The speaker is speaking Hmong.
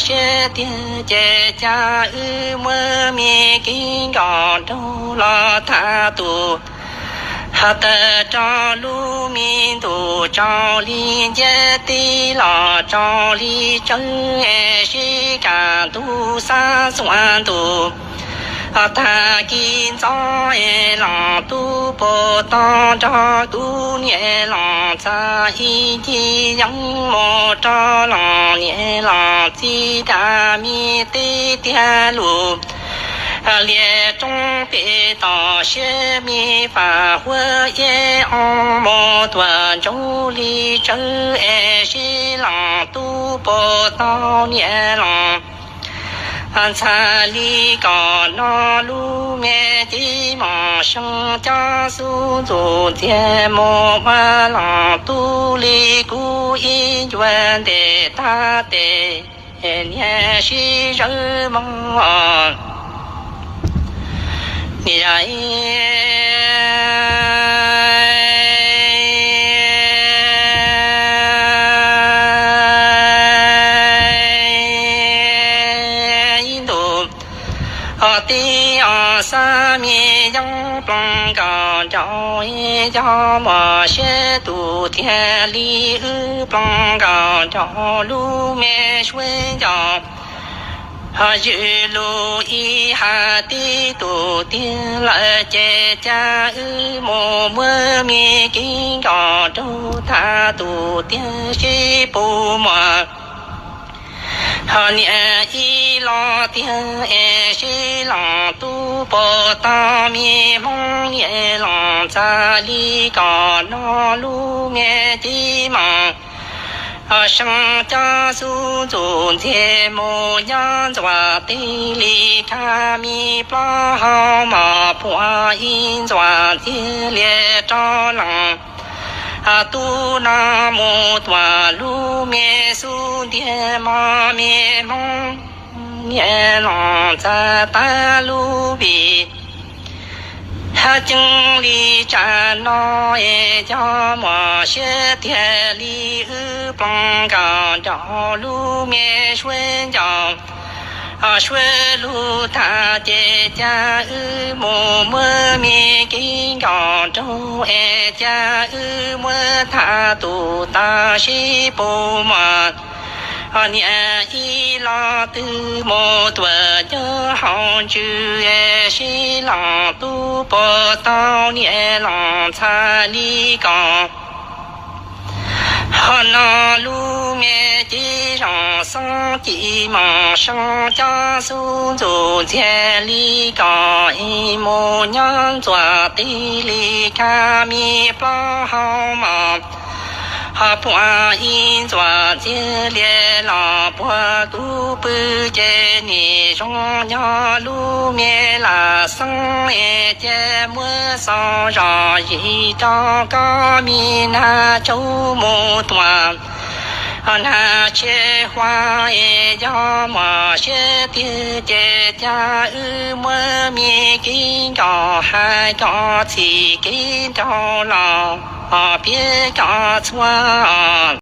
siab tiag ces cas wb muab me kev nkaum nraug los tham tus tawg rau lub me ntuj tsaus li nciab teb los tsaus li tsawv es sib kam ntuj xav xuas ntuj tag kis ntxov es los tub puag tau nrog kuv niam los txog ib ncig yeeb mus rau los niam los txiv dab me teb tiag lus lias roob pem tom siab me fam huab iab oo mus tuam ntsoov li tsawv es sib los tub puag tau niam los ntxhais li kom no lub me cev mom seev cov xub ntxuj ntxiag mus ua los tub li kuv ib ncua ntes tag tes niag sib zawv mog. Niam ib ntus tib os xav me yeeb ploog nkaus nraug yog muaj siab tus tiag li wb ploog nkaus nraug lub me suab ncaus. Yws lus ib hais tib tus tiag lawm ces cas wb mus muab me kev nkaus nraug tham tus tiag sib pus muag. Ho niam ib los tiag es sib los tub puag tau me hmoob niam los txhais li kom no lub me cev mom seev cov xub ntxuj ntxiag mus nyob ntxuav teb li khab me plaub hau mos puag ib ntxuav txiag lias rau leej tub no mus tuam lub me xub ntiag mos me hmoob niam los txhais tag lub vim. Hab ceeb li tsam no es yog muaj siab tiag li wb ploog nkaus nraug lub me suab ncaus. Suab lug tag ces cas wb mus muab me kev nkaus nraug es cas wb muab tham tus tas sib pus muag. Niam ib los twb mus tuam cov hauv ntsws es sib los tub puag tau niam los txhais li kom. Ho no lub me cev zoo xoob ci mos seev cov xub ntxuj ntxiag li kom es mus nyob ntxuav teb li khab me plaub hau mos. Ho puag ib ntxuav txiag lias los puag kuv pw ces nim zoo nyob lub me lam xeeb es cia muab xov zos zis rau koj me nag tsaub mus tuam. Nag tsheb huab es yog muaj siab tiag ces cas wb muab me kev nkaus hais kom txhim kev nraug los piav kom txhua